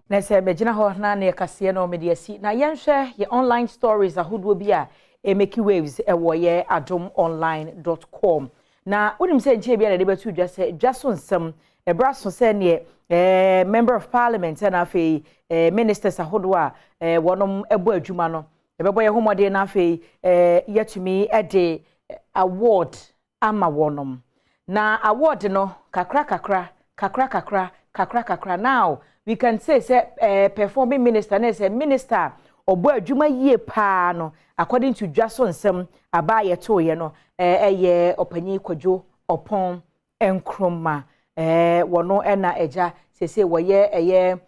Na sɛ bɛgyina hɔ na ne yɛkaseɛ no mede asi na yɛnhwɛ yɛ online stories ahodoɔ bi a ɛmake waves ɛwɔ yɛ adomonline.com. Na wonim sɛ nkyɛn bi a na yɛde bɛto dwa sɛ dwa so nsɛm ɛberɛ so sɛ neɛ member of parliament ɛna afei ministers ahodoɔ a wɔnom ɛbɔ adwuma no, ɛbɛbɔ yɛn ho mmɔden na afei yɛtumi ɛde award ama wɔnom. Na award no kakra kakra kakra kakra kakra kakra, now we can say sɛ performing minister na sɛ minister a ɔbɔ adwuma yie paa no, according to dwa so nsɛm aba a yɛtooyɛ no, ɛyɛ ɔpanyin Kwadwo Ɔpɔn Nkroma. Wɔno ɛna ɛgya sese wɔyɛ ɛyɛ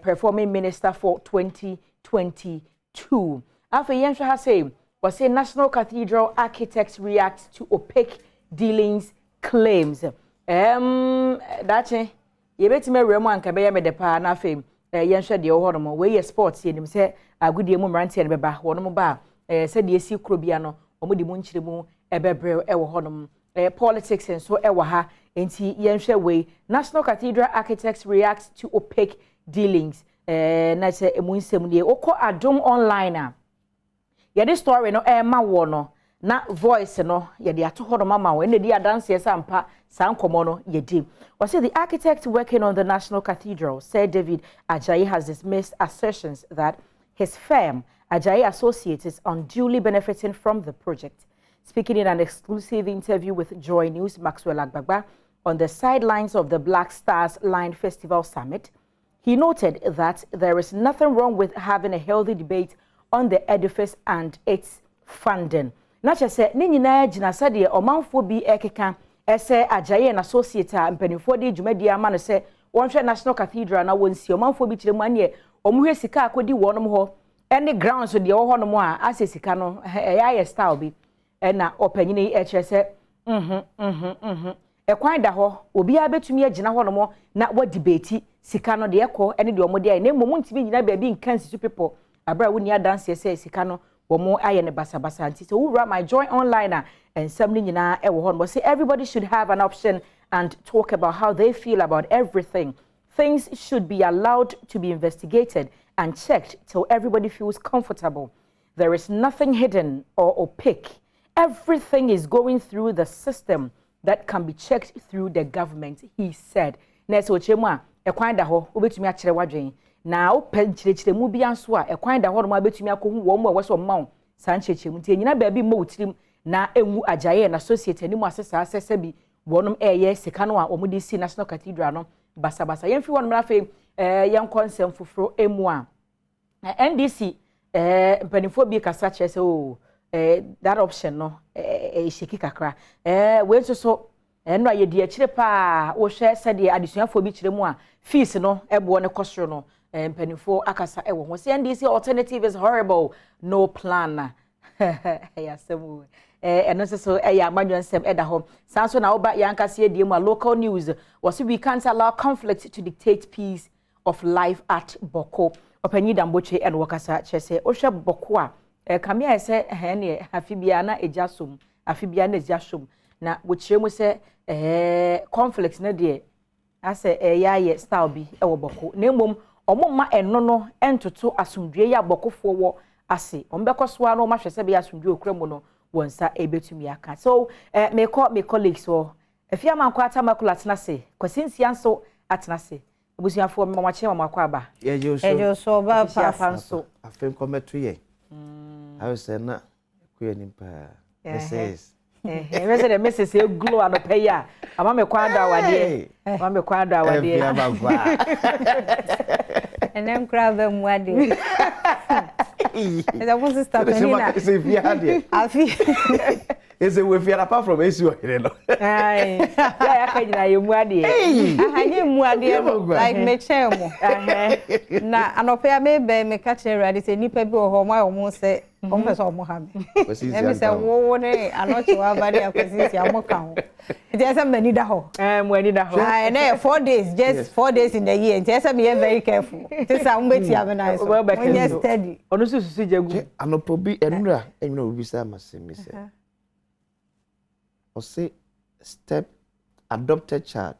performing minister for 2022. Afei yɛnhwɛ ha sɛ wɔsɛ National Cathedral architects react to opaque dealings claims. Daakye yɛbɛtumi awura mu anka bɛyɛ mede paa. Na afei yɛnhwɛ deɛ ɛwɔ hɔ nom. Wei yɛ sports. Yɛnim sɛ agodie mu mmeranteɛ no bɛba, wɔnom ba a sɛdeɛ esi kuro bia no, wɔn de mu nkyerɛ mu ɛbɛbrɛ ɛwɔ hɔnom. Politics nso ɛwɔ ha, nti yɛnhwɛ wei: National Cathedral architects react to opaque dealings. Na sɛ emu nsɛm nie, wokɔ Adom Online a, yɛde story no ɛrema wɔ no na voice no yɛde ato hɔ nom ama wɔn, ɛna di adanseɛ sɛ ampa saa nkɔmɔ no yɛdi. Wɔsɛ the architect working on the National Cathedral, Sir David Ajayi, has dismissed assertions that his firm, Ajayi Associates, is unduly benefiting from the project. Speaking in an exclusive interview with Joy News' Maxwell Agbagba on the sidelines of the Black Stars Line Festival Summit, he noted that there is nothing wrong with having a healthy debate on the edifice and its funding. Na kyerɛ sɛ ne nyinaa gyina sɛdeɛ ɔmanfoɔ bi ɛkeka ɛsɛ Ajayi and Associate a mpanimfoɔ de dwumadie ama no sɛ wɔnhwɛ National Cathedral na wɔnsi. Ɔmanfoɔ bi kyerɛ mu aneɛ wɔn hwɛ sika akɔdi wɔn hɔ ɛne grounds deɛ ɛwɔ hɔnom a asɛ sika no ɛyɛ ayɛ style bi. Ɛna ɔpanyin yi ɛkyerɛ sɛ ɛkwan da hɔ, obiara bɛtumi agyina hɔnom na wɔdebate sika no deɛ ɛkɔ ɛne deɛ wɔn de ayɛ, na mmom ntumi nyina baabi nka nsi so pepɔ abere a wɔnni adanseɛ sɛ sika no wɔn ayɛ no basabasa. Nti sɛ wowura My Joy Online a, nsɛm no nyinaa ɛwɔ hɔ no. Wɔsɛ everybody should have an option and talk about how they feel about everything. Things should be allowed to be investigated and checked till everybody feels comfortable. There is nothing hidden or opaque. Everything is going through the system that can be checked through the government, he said. Na ɛsɛ ɔkyerɛ mu a, ɛkwan da hɔ, wobɛtumi akyerɛ w'adwene na wopɛ nkyerɛkyerɛmu bi nso a, ɛkwan da hɔ nom a wobɛtumi akɔhu wɔn mu a ɛwɔ sɛ ɔma wo saa nkyerɛkyerɛmu. Nti ɛnyina baabi mmɔ wo tirim na ɛngu Ajayi and Associate anim ase saa sɛ sɛbi wɔnom ɛyɛ sika no a wɔn de si National Cathedral no basabasa. Yɛmfiri hɔnom na afei yɛnkɔ nsɛm foforɔ emu a NDC mpanimfoɔ bi kasa kyerɛ sɛ o that option no ɛɛ shaky kakra. Wei nso so ɛno a yɛdi akyire paa. Wohwɛ sɛdeɛ adesuafoɔ bi kyerɛ mu a, fees no ɛboɔ no kɔ soro no, mpanimfoɔ akasa ɛwɔ ho sɛ NDC alternative is horrible, no plan. Ɛyɛ asɛm o. Ɛno nso so ɛyɛ amanyɔ nsɛm ɛda hɔ saa nso. Na woba yɛn ankasa yɛ die mu a, local news, wɔsi we can't allow conflict to dictate peace of life at Bawku. Ɔpanyin Dambotwe ɛna wɔkasa kyerɛ sɛ wohwɛ Bawku a, ɛkame ayɛ sɛ ɛhɛn neɛ afe biara na egya som, afe biara na egya som, na wɔkyerɛ mu sɛ conflict no deɛ asɛ ɛyɛ ayɛ style bi ɛwɔ Bawku, na mmom wɔn mma ɛno no ɛntoto asomdue yi a Bawkufoɔ wɔ ase. Wɔn bɛkɔ so ara na wɔn ahwɛ sɛ bɛyɛ asomdue okura mu no, wɔn nsa ɛbɛtumi aka so. Mekɔ me colleagues wɔ Efia Mankɔ Atamakula atena ase, Kwasi Nsia nso atena ase. Abusuafoɔ, mma wɔn akyɛn, wɔn akɔ aba. Yɛgye so ɔba. Afihyia pa nso. Afei nkɔmɛto yɛ ayɛ sɛ na ɛkɔ yɛ nim paa ss. Ɛhɛ sɛ deɛ Mrs eglow anɔpɛ yi a, ama me kwan do awadeɛ, ama me kwan do awadeɛ. Ɛfia Mankɔ a. Ɛnɛ nkura bɛ mu adeɛ ɛsɛ mo sister panyin na sɛ fia deɛ afi. Ɛsɛ wɔ fia apart from esi ɔhene no. Ayi yɛ a yɛaka nyinaa yɛ mu adeɛ. Ahanye mu adeɛ no, like mekyɛn mo na anɔpɛ a mebɛn meka kyerɛ Awurade sɛ nnipa bi wɔ hɔ, ɔmo ayɛ ɔmo sɛ ɔmo pɛ sɛ ɔmo ha me. Ɛmi sɛ wowo ne anɔkye waba ne Akwasi si ɔmo ka ho, nti ɛsɛ m'ani da hɔ. Mo ani da hɔ. Ɛnɛ yɛ 4 days, just 4 days in the year, nti ɛsɛ meyɛ very careful, nti sɛ ɔmo bɛtia me nan so, monyɛ steady. Ɔno nso susu gya gu. Anɔpɔ bi ɛnura ɛnwuna obi sɛ ama sɛ mi sɛ ɔse step adopted child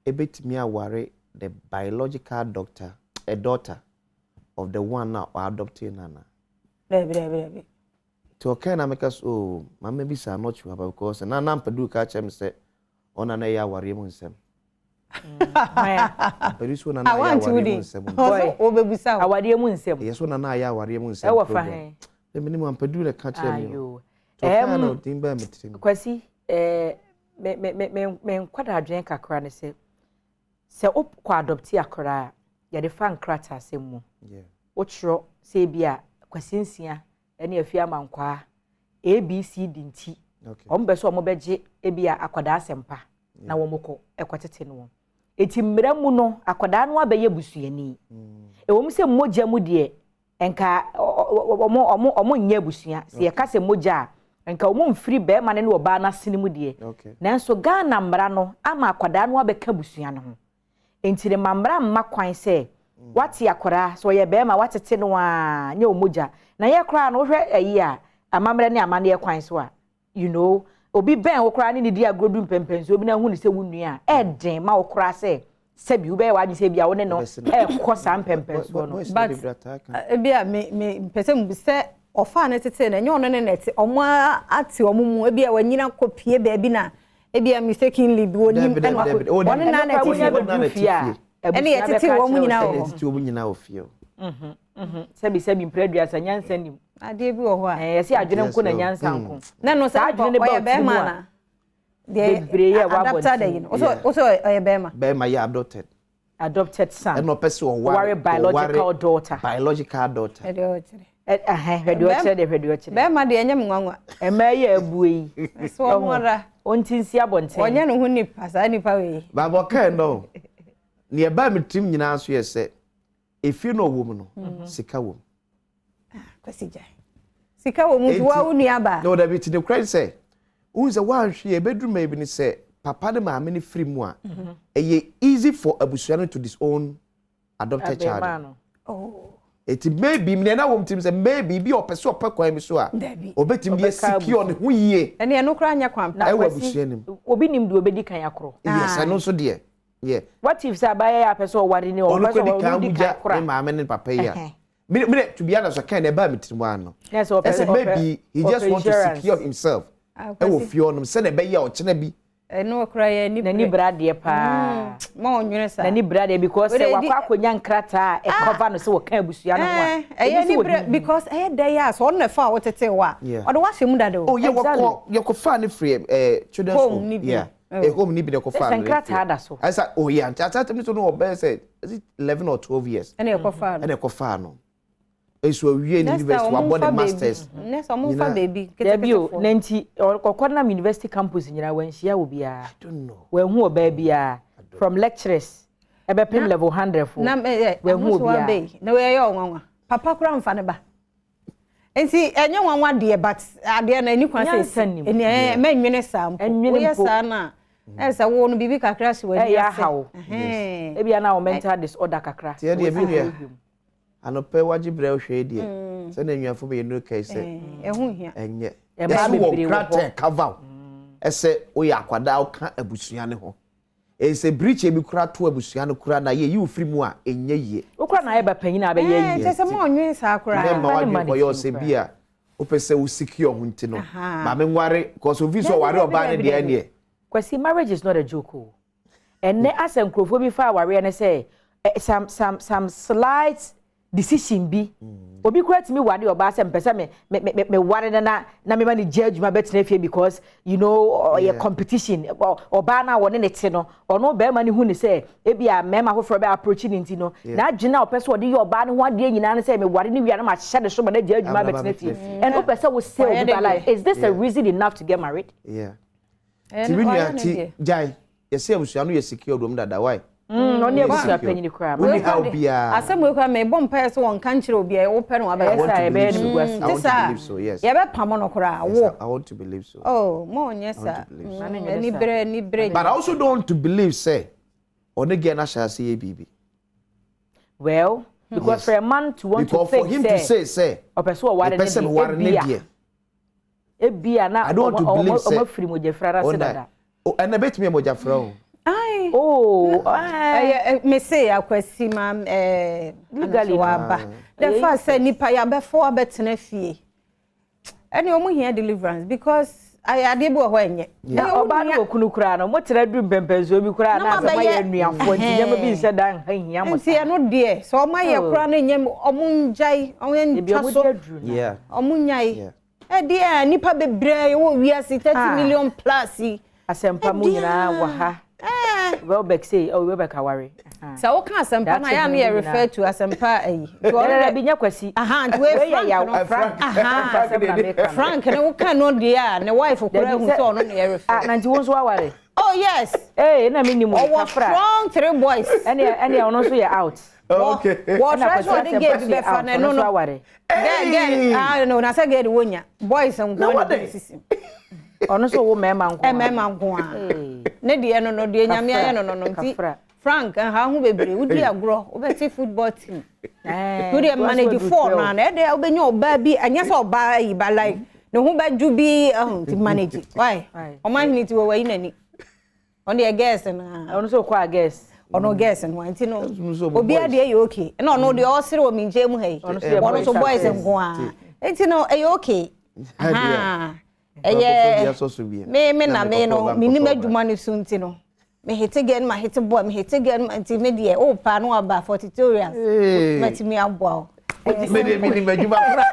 ebetumi aware the biological doctor. a daughter of the one na ɔadopte no ana? Dabi, dabi, dabi. Nti ɔkae na meka sɛ, oh, mama bi saa not sure because na Ampadu ka kyerɛ me sɛ ɔna na ɛyɛ awareɛ mu nsɛm. Ampadu so na na ɛyɛ awareɛ mu nsɛm. Wɔbɛbusa wo. Awareɛ mu nsɛm. Ɛyɛ so na na ɛyɛ awareɛ mu nsɛm. Ɛwɔ fa he? Ɛmi ni mu Ampadu na ka kyerɛ me. Ayo. Ɔkaa na ɔdin baa me tirim. Kwasi, me me me me me nkwadaa adwene kakra ne sɛ, sɛ wokɔ adopte akwadaa a, yɛde fa nkrataasɛm mu. Wotwerɛ sɛ ebi a Kwasi Nsia ne Afie Amankwaa ABCD nti, wɔn bɛ sɛ wɔn bɛgye ebi a akwadaa asɛmpa na wɔn kɔ ɛkɔtete no wɔn. Eti mmara mu no, akwadaa no abɛyɛ busuani. Ɛwɔ mu sɛ mogya mu deɛ, nka wɔn nyɛ abusua. Sɛ yɛka sɛ mogya a, nka wɔn mfiri bɛrima no ne ɔbaa no asene mu deɛ. Nanso Ghana mmara no ama akwadaa no abɛka abusua no ho. Enti ne ma mmara mma kwan sɛ wate akwadaa, sɛ ɔyɛ bɛrima watete no a, nyɛ wɔn mogya. Na yɛ koraa no, wohwɛ ayi a, amammerɛ ne amanneɛ kwan so a, obi bɛn wo koraa ne ne di agorɔ du mpɛmpɛnsoɔ bi na ahu ne sɛ wo nua a, ɛɛden ma wo koraa sɛ sɛbi wobɛyɛ w'adwene sɛ ebia wo ne no ɛɛkɔ saa mpɛmpɛnsoɔ no. But ebia me me mpɛ sɛ mbu sɛ ɔfaa ne tete no, ɛnyɛ ɔno ne na ɛte, ɔmo ate ɔmo mu, ebia wanyina kɔ pie baabi na ebia mistakenly bi onim ɛna wakɔ, ɔno na na ɛte fie. Ɛne yɛtete wɔn mu nyinaa wɔ hɔ. Yɛtete wɔn nyinaa wɔ fie o. Sɛbi sɛbi mpere aduasa nyansa nim. Adeɛ bi wɔ hɔ a. Yɛsi adwene nko na nyansa nko. Na no sɛ adwene ne ba ɔyɛ ɔtiri bɛrima mu a. na. Bebree yɛ wɔ adopted abɔnten. yi no. Wosɛ ɔyɛ bɛrima. Bɛrima yɛ adopted. Adopted son. Ɛna ɔpɛ sɛ ɔware Ɔware biological daughter. Biological daughter. Ɛdeɛ ɔkyerɛ. Ɛhɛn, hwɛ deɛ ɔkyerɛ deɛ, hwɛ deɛ ɔkyerɛ. Bɛrima deɛ ɛnyɛ me nwanwa. Mmaa yi a abue yi. Ɛsɛ ɔno ara. Ɔnti nsi abɔnten. Ɔnyɛ ne ho nipa, saa nipa wei. Baabɔ kaa no. Nea ɛbaa me tirim nyinaa nso yɛ sɛ, efie na ɔwɔ mu no, sika wɔ mu. Kwasi gyae. Sika wɔ mu nti wo wo nua ba. Na ɔdabi ti ne kura sɛ, wohu sɛ woanhwɛ yɛ ebeduru ma ebi ne sɛ papa ne maame ne firi mu a, ɛyɛ easy for abusua no to disown adopted child. Oh. Eti maybe nea na wɔm tirim sɛ maybe bi ɔpɛ sɛ ɔpɛ kwan bi so a, obetumi de secure ne ho yie. Ɛne ɛno koraa nyɛ kwan pa. Ɛwɔ abusua no mu. Obi nim deɛ obedi kan akorɔ. Yes, ɛno nso deɛ. Yeah. What if sɛ abayɛ yɛ apɛ sɛ ɔware ne ɔpɛ sɛ ɔware ɔdi kan kora. Ne maame ne papa yi a. Me to be honest, ɔkan na ɛbaa me tirim ano. Ɛsɛ maybe he just want to secure himself. Ɛwɔ fie hɔnom sɛ na ɛbɛyɛ ɔkyena bi. Ɛno ɔkora yɛ ani N'ani bra adeɛ paa. Ma ɔnwene saa. N'ani bra adeɛ because sɛ wakɔ akɔnya nkrataa a ɛkɔva no sɛ wɔka abusua no ho a. Ɛyɛ ani brɛ because ɛyɛ dɛ yɛ a sɛ ɔno na ɛfa a wɔtete wɔ a ɔde wahyɛ mu dada o. Oh yɛ wɔkɔ yɛkɔ fa ne firi children's home. Yeah. Home ni bi na ɛkɔ fa no. Ɛsɛ nkrataa da so. Ɛsɛ oh yeah nti ata mi so no ɔbɛyɛ sɛ is it 11 or 12 years. Ɛna ɛkɔ fa no. Ɛna ɛkɔ fa no. Nso awie ne university wabɔ ne masters. Nɛsɛ ɔmo nfa baby Dabi o, na nti ɔkɔ nam university campus nyinaa wanhyia wɔ biara. I don't know. Wanhu ɔbaa biara from lecturers ɛbɛpem level 100 fo. Na wanhu obiara. Na wɔyɛ ɔnwanwa. Papa kora nfa ne ba. Nti ɛnyɛ nwanwa deɛ but adeɛ na ani kwan sɛ esi. Ɛni ɛɛ mɛnwene saa mpo. Woyɛ saa na ɛsɛ wo no biribi kakra si w'ani ase. Ɛyɛ ahaw. Ebia na wo mental disorder kakra. Tiɛ deɛ bi nua. Anɔpɛ wagye brɛ wohwɛ deɛ sɛ na nnuafo mmienu kae sɛ ɛho hia ɛnyɛ yɛsɛ wɔ krataa cover wo ɛsɛ woyɛ akwadaa woka abusua ne ho ɛsɛ birikyɛ bi kora to abusua no kora na yɛyi wo firi mu a ɛnyɛ yie. Wokora na ayɛ ba panyin a bɛyɛ yie. Kyɛ sɛ mo ɔnwen saa koraa. Mɛma wadwen kɔyɛ ɔsɛ bi a wopɛ sɛ wo secure ho nti no ma me nware cause ofi sɛ ɔware ɔbaa ne deɛ ɛneɛ. Kwasi, marriage is not a joke o. Ɛnɛ asɛ nkurɔfoɔ bi fa awareɛ ne sɛ some slight decision bi. Obi kura tumi ware ɔbaa sɛ mpɛ sɛ me me me me ware na na na me ma ne gye adwuma bɛtena fie because you know ɔyɛ competition ɔbaa na wɔne ne te no ɔno bɛrima ne hu ne sɛ ebi a mmarima foforɔ bɛ approach ne nti no na adwene a ɔpɛ sɛ ɔde yɛ ɔbaa ne ho adeɛ nyinaa ne sɛ me ware ne wia na ma hyɛ ne so ma ne gye adwuma bɛtena fie and wopɛ sɛ wo sɛ obi ba life, is this a reason enough to get married? Yeah. Ti bi nua ti gyae yɛsɛ abusua no yɛ secure dom dada why? Ɔne abusua panyin koraa. Woni ha obiara. Asɛm wei koraa mebɔ mpaeɛ sɛ wɔnka nkyerɛ obiara wopɛ no wabɛyɛ. I want to believe so. Te I want to saa believe so, yes. yɛbɛpam no koraa Yes, wo. I want to believe so. Oh, mo nyɛ saa. Ani bere ani bere. But I also don't want to believe sɛ ɔne girl no ahyɛ ase yɛ biribi. Well, because Yes. for a man to want to Because for think him to say sɛ sɛ ɔpɛ sɛ ɔware mepɛ ne sɛ deɛ meware ne ebia deɛ. ebia na I don't want to believe ɔmo sɛ afiri mogyafra ase dada. Ɛna ebetumi yɛ mogyafra o. Aye. Oh, aye. Ɛyɛ me se Akwasi ma Legally. Waba. The fact sɛ nipa yabɛfo abɛtena fie. Ɛne ɔmo hia deliverance because ayɛ adeɛ bi wɔ hɔ ɛnyɛ. Na ɔbaa no wɔ kunu koraa no, motena duru mpɛmpɛnsoɔ bi koraa na Na asɛ moayɛ mabɛyɛ- anuafoɔ, nti nneɛma bi nhyɛ da nha hia mo. Nti ɛno deɛ sɛ ɔmo ayɛ Oh. koraa no nyɛ ɔmo ngyae, ɔmo Ebi ntwa ɔmo so. di aduru no. Ɔmo nyae. Yeah. Ɛdeɛ nipa bebree wɔ wiase, 30 Ah. million plus yi. Asɛmpa mu Ɛdeɛ nyinaa wɔ ha. Welbeck sei, oh, Welbeck aware. Sɛ woka Asɛmpa no a, yɛ a no yɛ refer to Asɛmpa ayi. Nti ɔno Dɛdɛdɛ deɛ bi nyɛ Kwasi. Aha, nti wei Wei yɛ Frank yaw. no. Frank. Aha. Asɛm na meka no. Frank ne woka no deɛ a, ne wife koraa Dabi hu sɛ ɔno ne yɛ refer. Ah, na nti wo nso aware? Oh yes. Ee, na mi nim o. Ɔwɔ Kafra. strong three boys. Ɛne ɔno nso yɛ out. Okay. Wɔ Ɛna try Kwasi sɛ ɔde Asɛmpa gate nso yɛ bɛfa out, no ɔno ɛno nso no. aware. Girl, girl, ah no, na sɛ girl wonya. Boys nko Na na what de de? sisi. Ɔno nso wo mmarima nko ara. Mmarima nko ara. Ee. Ne deɛ no, deɛ Nyame ayɛ no nti. Kafra. Frank, nha ho bebree, wodi agorɔ, wobɛte football team. Ɛɛ, Wo deɛ wɔn nso manage adu four 12. no na ɛdeɛ wobɛnya ɔbaa bi, ɛnyɛ sɛ ɔbaa yi ba, like ne ho bɛdwo bi ɛho nti manage. Why? Aye. Ɔman hene ti wɔ wayi n'ani. Ɔno deɛ girls no a. Ɔno nso kɔ a girls. Ɔno girls no nti no Nso ɔmo obiara boys. deɛ yɛ okay. Ɛna ɔno deɛ ɔsere wɔ me nkyɛn mu ha yi. Ɔno nso yɛ Ɔno nso boys boys nko ara. Nti no ɛyɛ okay. Aha. Ɛyɛ Ɛyɛ me na me no menim adwuma no so nti no me hete girl no, ma hete boy, me hete girl no, nti me deɛ o pa no aba for tutorials. Hey. Mɛtumi aboa wo. Me de mi ni adwuma kora.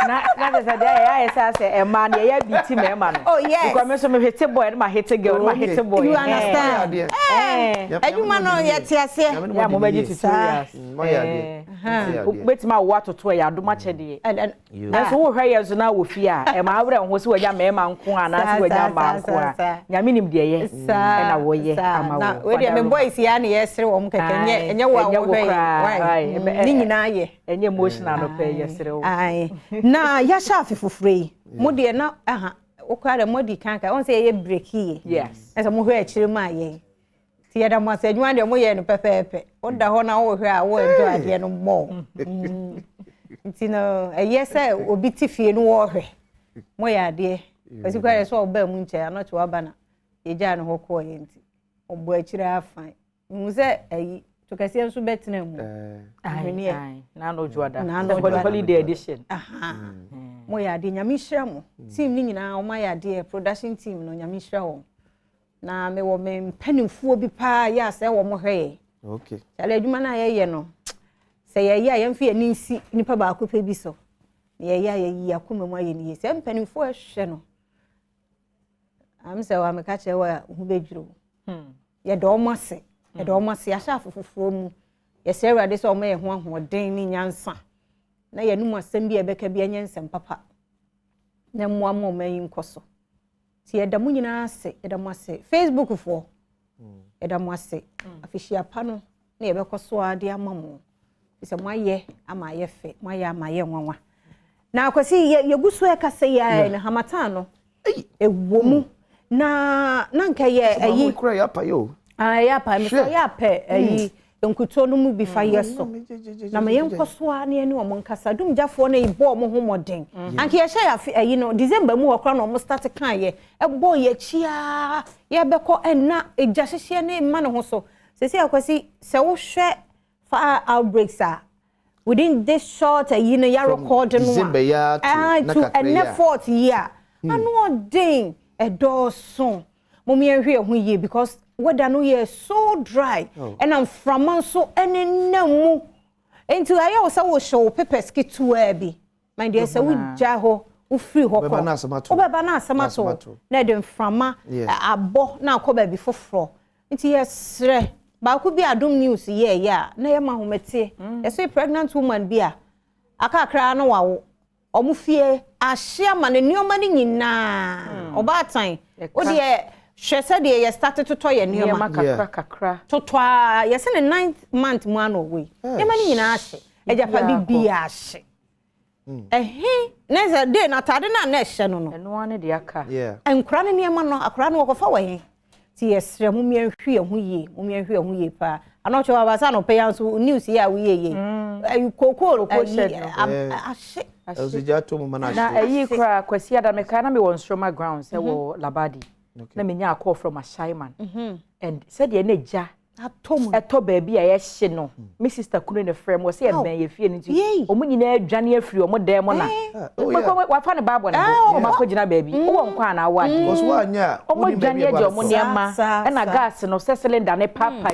Na kyerɛ sɛ deɛ ayɛ sɛ ɛmaa no yɛyɛ bi ti mmarima no. Oh, yes. Because me nso me hete boy no, ma hete girl no, ma hete boy. You understand? Adeɛ. Eh, Yep, adwuma no yɛte aseɛ. Yɛ a mo bɛgye tutorials. Moyɛ adeɛ. Moyɛ adeɛ. Wobɛtumi awo atoto, ɛyɛ adom akyɛdeɛ. You. Nanso wohwɛ yɛ nso na wɔ fie a, ɛma awerɛ ho sɛ wanya mmarima nko a anaasɛ wanya mmaa nko a, Nyame nim deɛ yɛ ɛna wɔyɛ ama Na wo. wei deɛ me boys yi a na yɛsere wɔn kɛkɛ, nyɛ ɛnyɛ wo a Ɛnyɛ wo wohwɛ koraa. yɛ. Why? Aye. Ne nyinaa yɛ. Ɛnyɛ emotional no pɛ, yɛsere wo. Aye. Na yɛahyɛ afe foforɔ yi mo deɛ na aha wokora dɛ moadi kan ka wɔn sɛ yɛyɛ break yie. Ɛsɛ mohwɛ akyire mu a yɛn nti yɛda mo ase, adwuma deɛ moyɛ no pɛpɛɛpɛ, woda hɔ na wohwɛ a wo enjoy adeɛ no mmɔ nti no ɛyɛ sɛ obi te fie no wɔrehwɛ moyɛ adeɛ. Kwasi kora yɛ sɛ ɔbaa mu nkyɛn anɔkye waba na yɛgyaa ne hɔ kɔɔ yɛ nti ɔbɔ akyire afan mehu sɛ ayi to kɛseɛ nso bɛtena mu. Ahweneɛ. Aye, na ano dwoada. Na ano dwoada. Holiday edition. Aha. Moyɛ adeɛ, Nyame nhyira mo. Team no nyinaa ɔmo ayɛ adeɛ, production team no, Nyame nhyira wɔn. Na mewɔ me mpanimfoɔ bi paa yɛ a sɛ wɔn hwɛ yɛ. Kyale adwuma no a yɛyɛ no, sɛ yɛyɛ a yɛmfa yɛn ani nsi nipa baako pɛ bi so. Na yɛyɛ a yɛyi akoma mu ayɛ ne yie. Sɛ mpanimfoɔ ɛhwɛ no, am sɛ wa meka kyerɛ wɔ a wo ho bɛdwiri wo. Yɛda ɔmo ase. Yɛda ɔmo ase. Yɛahyɛ afo foforɔ mu. Yɛsrɛ Awurade sɛ ɔmo yɛ ho ahoɔden ne nyansa. Na yɛnum asɛm bi a ɛbɛka bi ɛnyɛ nsɛm papa. Na mmoa ma ɔmo ayi nkɔ so. Nti yɛda mo nyinaa ase, yɛda mo ase. Facebook foɔ, yɛda mo ase. Afihyia pa no na yɛbɛkɔ so ara de ama mo. Sɛ moayɛ ama ayɛ fɛ, moayɛ ama ayɛ nwanwa. Na Akwasi, yɛgu so ɛkasa yi ara no, harmattan no ɛwɔ mu. Na nka yɛ ɛyi. Kura yɛ apa yɛ o. Ah, ɛyɛ apa, mesɛ Hwɛ. yɛ apɛ ɛyi nkutuo no mu bi fa yɛ so. Na ma yɛnkɔ so a na yɛne ɔmo nkasa. Dumgyafoɔ no bɔ ɔmo ho mmɔden. Anka yɛhyɛ yɛ afe ɛyi no December mu hɔ koraa na ɔmo start kan yɛ. Ɛbɔ yɛ akyi yɛbɛkɔ ɛna egya hyehyeɛ ne mma ne ho so. Sɛsɛ Akwasi, sɛ wohwɛ fire outbreaks a within this short ɛyi no yɛ record no a December yi ara to Ah, na to kakra yi ɛnɛ a. fourth yi a ano ɔden ɛdɔɔso. Mo yɛnhwɛ yɛn ho yie because weather no yɛ so dry. Oh. Ɛna mframa nso ɛnenam mu nti ayɛ wo sɛ wohyɛ wo papers ketewa bi ma deɛ sɛ wogya hɔ wofiri hɔ Wobɛba na asɛm ato. Wobɛba na asɛm Na ato asɛm ato. Na ɛde mframa abɔ na akɔ baabi foforɔ. Nti yɛsrɛ baako bi, Adom News yɛɛyɛ a na yɛma ahometeɛ, yɛsɛ pregnant woman bi a akakra no wawo, ɔmo fie ahye ama ne nneɛma no nyinaa. Ɔbaatan wodeɛ hwɛ sɛdeɛ yɛ start totɔ yɛ nneɛma. Nneɛma kakra kakra. Totɔ a yɛsɛ ne ninth month mu ano ɔwɔ yi, nneɛma no nyinaa ahye, agyapa Biribiara bi ahye ɛhe ne sɛ de n'ataade no a na ɛhyɛ no. Ɛno ara ne deɛ aka. Nkora no nneɛma no, akora no wɔkɔfa wɔ he? Nti yɛsrɛ mo, mmiɛnhwɛ yɛn ho yie, mo mmiɛnhwɛ yɛn ho yie paa. Ana ɔkyɛ wɔ abasa na ɔpɛ yɛn nso news yi a woyɛ yie ɛyi kookoo Cocoa ɛyi shed no. Ahye. Ɛnso gya to mu ma no Na ahye. ɛyi koraa, Kwasi Adameka, na mewɔ Nsoroma grounds ɛwɔ Labadi. Na menya call from Ashaiman. And sɛdeɛ na gya ɛtɔ baabi a yɛhye no, me sister kunu ne frɛ mu, ɔsɛ yɛbɛn yɛ fie no nti ɔmo nyinaa adwane afiri ɔmo dan mu na wafa ne baabɔ ne ho, ɔmo akɔgyina baabi. Wowɔ nkwa anaa wɔ adeɛ, ɔmo adwane agye ɔmo nneɛma, ɛna gas no sɛ cylinder ne papa.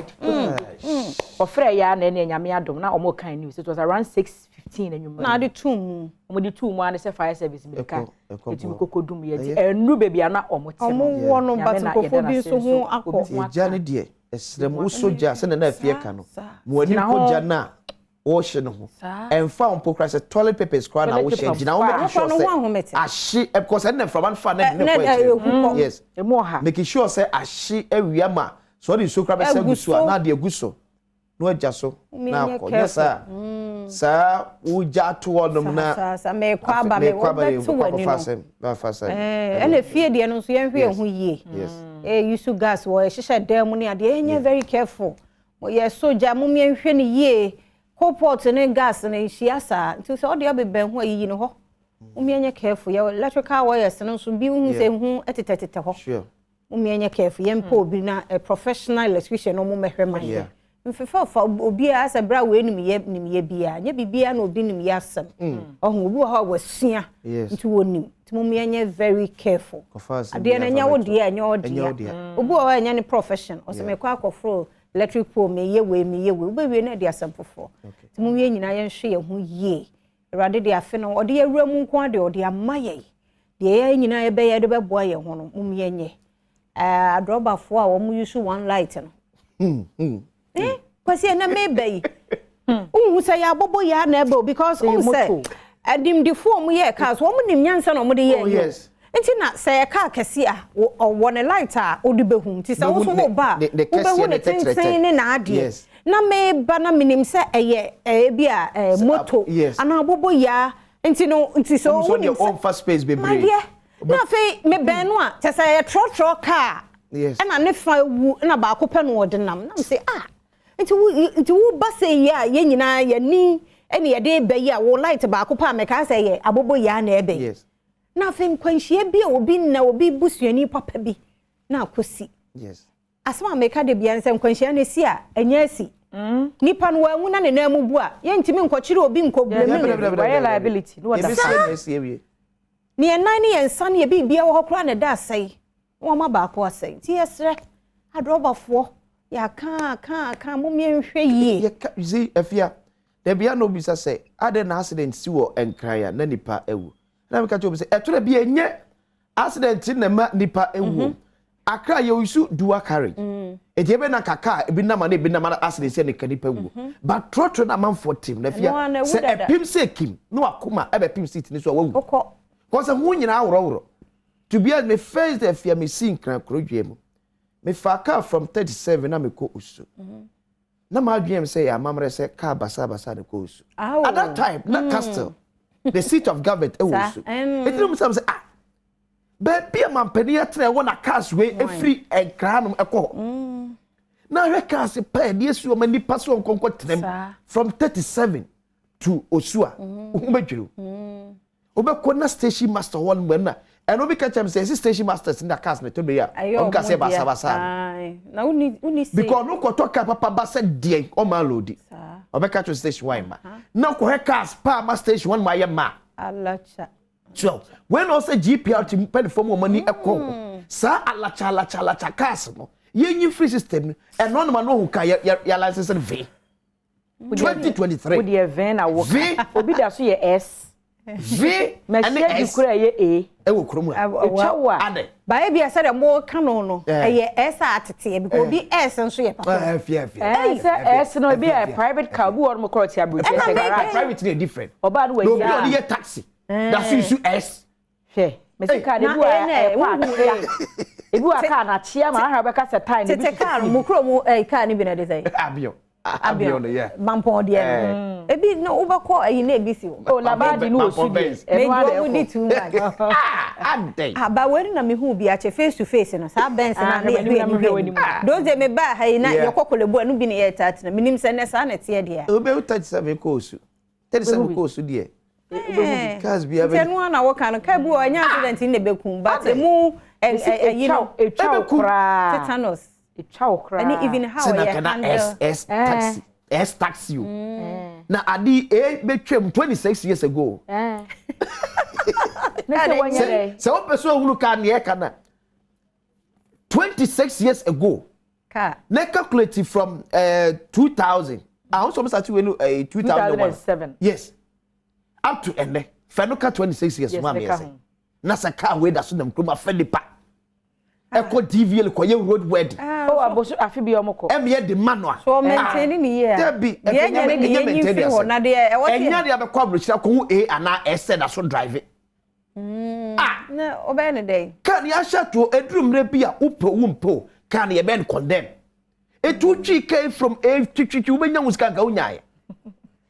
Ɔfrɛ yɛ a na ɛne Nyame adom na ɔmo kan news. It was around 6:15 anwummerɛ. Na ade tum mu. Ɔmo de tuu mu a ne sɛ fire service mirika ɛtumi koko dum yɛ, nti ɛnuru baabi a na ɔmo te no. Ɔmo wɔ no, but nkurɔfoɔ bi nso ho akɔ. Gya ne deɛ, ɛsrɛ mu, wosɔ gya sɛnɛ na afie ka no mo ani kɔ gya no a wɔhyɛ no ho, ɛmfa wo mpo kora sɛ toilet papers koraa na wohyɛ, gyina wo make sure sɛ ahye, because ɛnna mframa no fa na ne kɔ akyire, yes. Emu ɔha. Make sure sɛ ahye awia ma sɛ ɔde nsuo koraa bɛsɛ agu so a, na ade agu so na wagya so na akɔ. Nyɛ saa saa wogya ato hɔ nom na saa mɛkɔ aba, mɛkɔ aba, w'ani no. Ɛna fie deɛ no nso, yɛnhwɛ yɛn ho yie. Use gas wɔ ɛhyehyɛ dan mu ne adeɛ, yɛnyɛ very careful. Yɛ sogya mo, yɛnhwɛ no yie. Coal pot ne gas no nhyia saa, nti sɛ ɔde abɛbɛn ho ayiyi no hɔ mo, yɛnyɛ careful. Yɛ electrical wires no nso bi hu sɛ hu ɛtetɛtetɛ hɔ mo, yɛnyɛ careful. Yɛmpɛ obi na professional electrician no mo mɛhwɛ ma yɛ mfefa fa obiara sɛ bra wei nim yɛ, nim yɛ biara nyɛ biribiara na obi nim yɛ asɛm. Ɔho obi wɔ hɔ a wasua nti wɔnim, nti mo yɛnyɛ very careful. Adeɛ no ɛnyɛ wo deɛ, ɛnyɛ wo deɛ. Obi wɔ hɔ a ɛnyɛ ne profession, ɔsɛ mɛkɔ akɔforo electric pole, meyɛ wei, meyɛ wei, wobɛwie na ɛde asɛm foforɔ. Nti mo yɛn nyinaa yɛnhwɛ yɛn ho yie. Awurade de afe no ɔde yɛwura mu nko adeɛ ɔde ama yɛn deɛ, yɛn nyinaa yɛbɛyɛ de bɛboa yɛn ho no, mo yɛnyɛ. Adrɔbafoɔ a wɔn use one light no, Kwasi, ɛnɛ meba yi, wohu sɛ yɛabɔbɔ yɛ ana ɛbɛ o, because wohu sɛ animdefoɔ a wɔyɛ cars, wɔn nim nyansa na wɔde yɛ. Nti na sɛ yɛ car kɛse a, ɔwɔ ne light a wode bɛhu, nti sɛ wo nso wo ba a, wobɛhu ne tenten ne n'adeɛ. Na meba na menim sɛ ɛyɛ ɛyɛ bi a moto anaa abɔbɔ yaa, nti no nti sɛ wonim sɛ ɔmfa space bebree. Madeɛ na afei mebɛn no a, kyɛ sɛ ɛyɛ trɔtrɔ kaa ɛna ne fa ewu ɛna baako pɛ no ɔde nam, nam sɛ ah, nti wo ba sɛ yi a, yɛn nyinaa yɛni ɛna yɛde bɛ yi a, wo light baako pɛ a mɛka sɛ yɛ abɔbɔ yaa na ɛbɛ. Na afei nkwanhyia bi a obi nna obi busuani papa bi na akɔsi. Asɛm a meka de bia sɛ nkwanhyia no esi a, ɛnyɛ asi nipa no wanwu na ne nan mu bu a, yɛntumi nkɔkyerɛ obi nkɔblame no. Wɔyɛ liability na wɔda. Ne yɛn nan ne yɛn nsa ne yɛ biribia wɔ hɔ koraa na ɛda asɛe na wɔma baako asɛe, nti yɛsrɛ adrɔbafoɔ, yɛaka aka aka mo, yɛnhwɛ yie. Yɛka see, Afia, dabi a na obisa sɛ adɛn na accident si wɔ Nkran a na nipa awu, na meka kyerɛ obi sɛ ɛtɔrɔ bi ɛnyɛ accident na ɛma nipa ewu. Accra yɛ oyisu dual carriage, eti ebe na kaka ebi nam na ebi nam accident sɛ ne ka nipa wu, but trɔtrɔ na amanfoɔ tim na fia sɛ ɛpem sɛ kim na wakoma ɛbɛpem seat ne so a, wawu kɔsɛ ho nyinaa aworɔworɔ. To be honest, me first day fia me si Nkran kurodua mu, me fa car from 37 na me kɔ Osu, na maa adwene sɛ yɛ amammerɛ sɛ car basabasa ne kɔ Osu. At that time na castle, the seat of government, ɛwɔ Osu, eti na mo sɛ ah, baabi a mampanin atena ɛwɔ na cars wei efiri Nkran nom ɛkɔ hɔ, na ahwɛ cars pa ɛde esi wɔn nipa so nkɔnkɔ tenam from 37 to Osu a, ohun bɛ dwiriw. Wobɛkɔ na station master hɔ nom, ɛna ɛno bi ka kyerɛ me sɛ ɛsi station masters na cars na ɛtɔ bɛyi a, ɔmo ka sɛ basabasa no because ɔno kɔtɔ car papa ba sɛ deɛ ɔma load, ɔbɛka kyerɛ station one ma na kɔhɛ cars paa ma station one ma ayɛ ma. So when ɔsɛ GPRT mpanyinfoɔ mu, ɔmo ani ɛkɔ hɔ saa alakya alakya alakya cars no, yɛnyi free system no, ɛno anoma no ohun car yɛ yɛ yɛ license no V 2023. Wo deɛ V na wo ka, obi da so yɛ S. V ɛne S kura yɛ A. Ɛwɔ kurom a. Etwa wo a. Adɛ. Baayɛ bi a sɛdeɛ mo ka no, ɛyɛ S a ateteɛ because obi S nso yɛ papa. Ɛɛ fia fia. Ɛɛ sɛ S no ebi yɛ private car, obi wɔ ɔmo kɔrɔ ti aburukyi ɛsɛ garage. Private no yɛ different. Ɔbaa no wɔ yi a. Na obi a ɔde yɛ taxi da so use S. Hwɛ, mesi car no ebi wɔ ɛkɔ akyea, ebi wɔ car na akyea ma ahara bɛka sɛ tie na ebi. Tete car no mu kuro mu ɛɛ car no bi na ɛde sɛ. Abio. Abio no yɛ. Mampɔn deɛ no. Ebi no wobɛkɔ ɛyi na ebi si hɔ. O Labadi no wɔ su deɛ. Ɛno ara na ɛkɔ. Di too much. Adɛn. Aba wei na mehu bi akyɛ face to face no, saa Benz na ne yɛ hwɛ anim hwɛ anim. Those day me ba ha yi na yɛkɔ Korle Bu, ɛno bi na yɛ taa tena. Menim sɛ nɛ saa na ɛteɛ deɛ. Wobɛwu 37 kɔ Osu. 37 kɔ Osu deɛ. Cars bi abɛ. Nti ɛno ara na wɔka no, car bi wɔ ɛnyɛ accident na ɛbɛkum, but emu ɛyi no etwa wo koraa tetanus etwa wo koraa ɛne even how sɛ na yɛ kana handle S S taxi S taxi o na ade e betwam 26 years ago. Ne sɛ wɔnyɛ dɛ. Sɛ wopɛ sɛ ohunu kaa neɛ ɛka na 26 years ago car na calculate from 2000 ahun sọ mr tiwe no 2001 2007. Yes, up to ɛnɛ fɛ no ka 26 years. Yes, mu a ne meyɛ ka sɛ ho. Na sɛ car wei da so nam kurom afɛ nipa ɛkɔ DVL kɔyɛ road worthy. Oh, aboso afi bi ɔmo kɔ. Ɛmeyɛ de manual. So maintain ne yie a Dabi. Deɛ ɛnyɛ ne deɛ yɛnyi mfiri hɔ na deɛ ɛwɔ ɛnya sɛ de abɛkɔ aburokyire akɔhu a anaa ɛsɛ da so drive ah. Na ɔbɛyɛ ne dɛn? Kaa ne ahyɛ to eduru mmerɛ bi a wopɛ wo mpɛ o, kaa ne yɛbɛn condemn etu twi kaa from a twitwitwi wobɛnya wo sika nka wonyaeɛ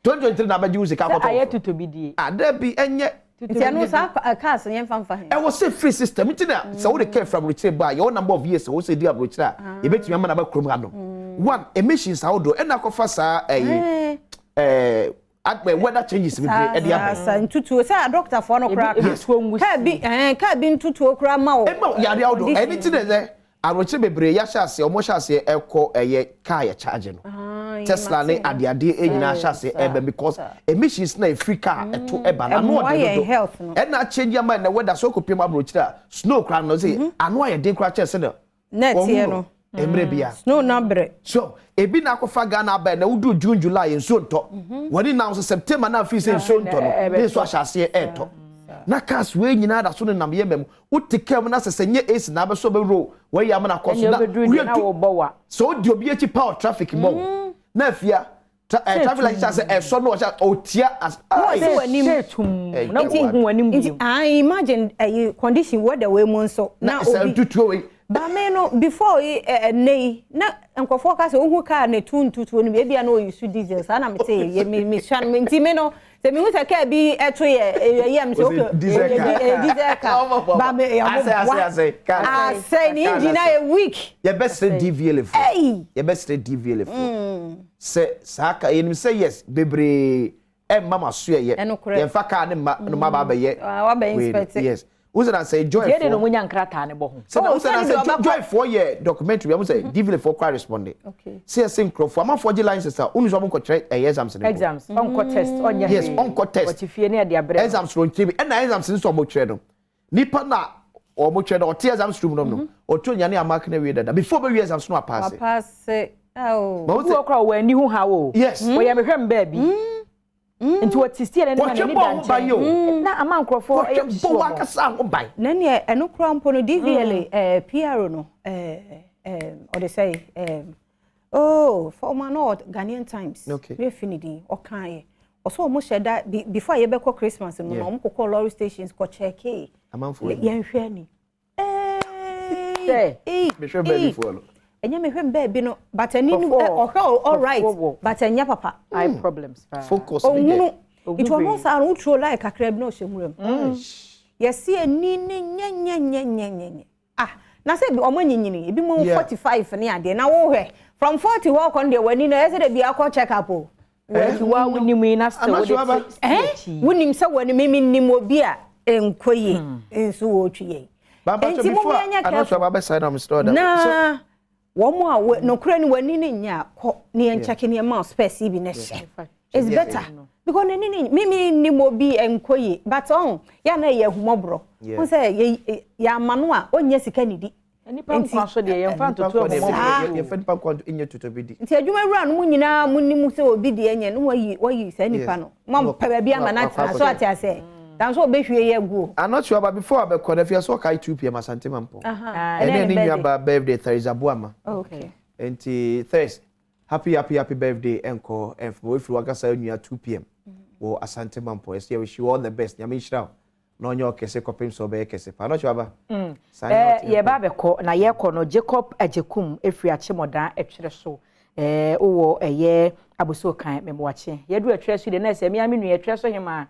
2023 na abɛgye wo sika Sɛ ayɛ akɔtɔ. tuto bi die. Ah, dabi, ɛnyɛ. Nti ɛno saa cars yɛn fa nfa he? Ɛwɔ sɛ free system nti na sɛ wode kaa firi aburokyire ba a, yɛwɔ number of years a wɔ sɛ di aburokyire a yɛbɛtumi ama no aba kurom ha no. One, emissions ahodoɔ ɛna akɔfa saa ɛyi weather changes bebree ɛde aba. Saa ntutuo sɛ adɔktafoɔ no koraa Ebi ka ebi tuo ngu kaa bi ɛn kaa bi ntutuo koraa ma wo. Ɛma yare ahodoɔ. Ɛne ti na sɛ aburokyire bebree yɛahyɛ aseɛ, ɔmo hyɛ aseɛ ɛkɔ ɛyɛ kaa yɛ charge no, Tesla ne adeade nyinaa hyɛ aseɛ ɛbɛn because emissions na efiri kaa ɛto ɛba na ano Ɛmmoa ɔden yɛn dodo health no. Ɛna akyɛ ama na weather so kɔpiem aburokyire a snow koraa no sɛ ano ayɛ den koraa kyerɛ sɛ na Na ɛteɛ no. Mmerɛ bia Snow na brɛ. So ebi na akɔfa Ghana aba na woduru June, July nsuo ntɔ wɔne nam so September na afei sɛ nsuo ntɔ no ne nsuo ahyɛ aseɛ ɛɛtɔ na cars wei nyinaa da so ne nam yɛ mɛm wote kaa mu na sɛ sɛ nyɛ AC na abɛsɔ bɛwuro wɔyɛ ama na akɔ so Ɛnna na obeduru deɛ na woyɛ wɔbɔ wa. Sɛ wodi obi akyi power traffic bɔ wo na afia traffic light hyɛ sɛ ɛsɔ no ɔhyɛ ɔtia as Wɔsi w'anim. Sɛ tum Ɛyɛ na wohu w'anim Nti bio. ah, imagine ɛyi condition weather wei mu nso na na sɛ obi ntutuo wei. Bame no before yi ɛnɛ yi na nkurɔfoɔ ka sɛ wohu kaa ne tu ntutuo no bi ebia na oyi su diesel saa na mete yɛ mi mi sua no nti mi no sɛ mi hu sɛ kaa bi ɛto yɛ ɛyɛ yɛ mi sɛ Ɔsɛ okay diesel ɛyɛ car. ɛyɛ diesel car bame ɛyɛ Asɛ, ɔmo asɛ, asɛ, car. boa asɛ ne Car engine na ayɛ weak. Yɛbɛsrɛ DVLA fo. Ɛyi. Yɛbɛsrɛ DVLA fo sɛ saa ka yɛnim sɛ yes bebree ɛmma ma so yɛyɛ Ɛnokorɛ. yɛmfa kaa ne mma no ma ba abɛyɛ Ah, wabɛ wei no. inspect. Yes, wosɛ na sɛ joy Deɛ de na foɔ ɔmo nya nkrataa ne bɔ ho. sɛ na Oh, wosɛ na sɛne deɛ sɛ ɔbɛkɔ- joy foɔ yɛ documentary bi a sɛ DVLA foɔ kora respond Okay. sɛ yɛsɛ nkurɔfoɔ amanfoɔ gye license a wonu sɛ ɔmo nkɔkyerɛ ɛyɛ exams no mpo. Exams ɔnkɔ test ɔnyɛ Yes, hwee. ɔnkɔ test. Ɔte fie ne yɛde abrɛ no. Exams no nkyerɛ bi ɛna exams nso ɔmo kyerɛ no nipa na ɔmo kyerɛ no ɔte exams room no no ɔtɔ nyane amark na wie dada before ɔbɛwie exams no apaase. Wapaase oh. Ma wo Obi sɛ wɔ koraa ɔwɔ ani ho ha o. Yes. Wɔyɛ mehwɛ m baabi. Nti wɔte sie n'anim a Wɔtwe n'ani bɔ da ho ban yi o. nkyɛn. Na ama nkurɔfoɔ ɛyɛ wɔtwe hyehyɛ bɔ wɔn. wakasa ho ban. Na neɛ ɛno koraa mpo no DVLA PRO no ɔde sɛ oh, former no Ghanaian Times. Mefi ne din ɔkaeɛ ɔsɛ ɔmo hyɛ da before a yɛbɛkɔ Christmas no na ɔmo kɔkɔ lorry stations kɔ kyɛkee Amanfoɔ ani. Yɛnhwɛ ni. Sɛ. Mehwɛ baabi foɔ no. Ɛnyɛ mehwɛ m baabi no but ani no Kɔfɔɔ. ɔhwɛ all right Kɔfɔɔ wɔ. but ɛnyɛ papa. Eye problems paa. Focus ne ɔhunu deɛ. Ɔhu nti ɔno hwee. saa no woturo line kakra bi na ɔhyɛ nwura mu yɛsi ani ne nyɛnyɛnyɛnyɛnyɛ ah na sɛ ɔmo anyinyini ebi mo 45 ne adeɛ na wohwɛ from 40 hɔ kɔ no deɛ w'ani no ɛsɛ dɛ bi akɔ check up o. Nti wa wonim yi na still wode Anaswo aba. te ɛn akyi. wonim sɛ w'ani mimi nim obi a nkɔ yie nso wɔretwi yɛn. Bamba Nti mo before yɛnyɛ Anaswo careful. aba bɛsa na mesrɛ ɔda. Na wɔn a nokorɛ no w'ani ne nyɛ a kɔ ne yɛn kyɛke ne yɛn ma space yi bi ne hyɛ it's better because n'ani ne mimi nim obi nkɔ yie but ɔn yɛn na yɛ ahumɔborɔ wɔn sɛ yɛ yɛ ama no a ɔnyɛ sika ne di. Nipa nkwa so deɛ yɛmfa ntoto Saa. ahomɔborɔ. Yɛfɛ nipa nkwa nyɛ toto bi di. Nti adwuma wura no mu nyinaa mu nim sɛ obi deɛ nyɛ no wayi saa nipa no mo mpɛ baabi ama no atena so ate asɛ dan so obɛhwie yɛ agu o. Anaswo aba before abɛkɔ na afia so ɔkae 2 p.m. Asante Mampɔn. Aha, ɛne ne birthday. nua ba birthday Theresa Boama. Okay. Nti Therese, happy happy happy birthday ɛnkɔ ɛnfam ofiri wakasa nua 2 p.m. wɔ Asante Mampɔn. Ɛsɛ yɛ wish you all the best. Nyame nhyira wo na ɔnyɛ ɔkɛse kɔpem sɛ ɔbɛyɛ kɛse pa. Anaswo aba. Saa nyɛ ɔte. Yɛba abɛkɔ na yɛkɔ no Jacob Agyekum efiri Akyemɔdan ɛtwerɛ so wowɔ ɛyɛ abosuo kan mɛmoakye yɛduru ɛtwerɛ so deɛ na ɛsɛ mmea me nua ɛtwerɛ so hemaa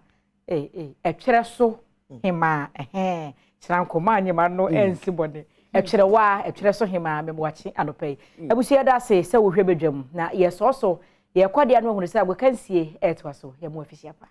ɛtwerɛ so hemaa ɛhɛn kyerɛ nkɔmɔ anyima no ɛnsi bɔne ɛtwerɛ waa ɛtwerɛ so hemaa mɛmoakye anɔpɛ yi abusua da ase sɛ wohwɛ badwam na yɛsɔɔ so yɛkɔ deɛ no ahunu sɛ agokansie ɛɛtoa so yɛmo afihyia pa.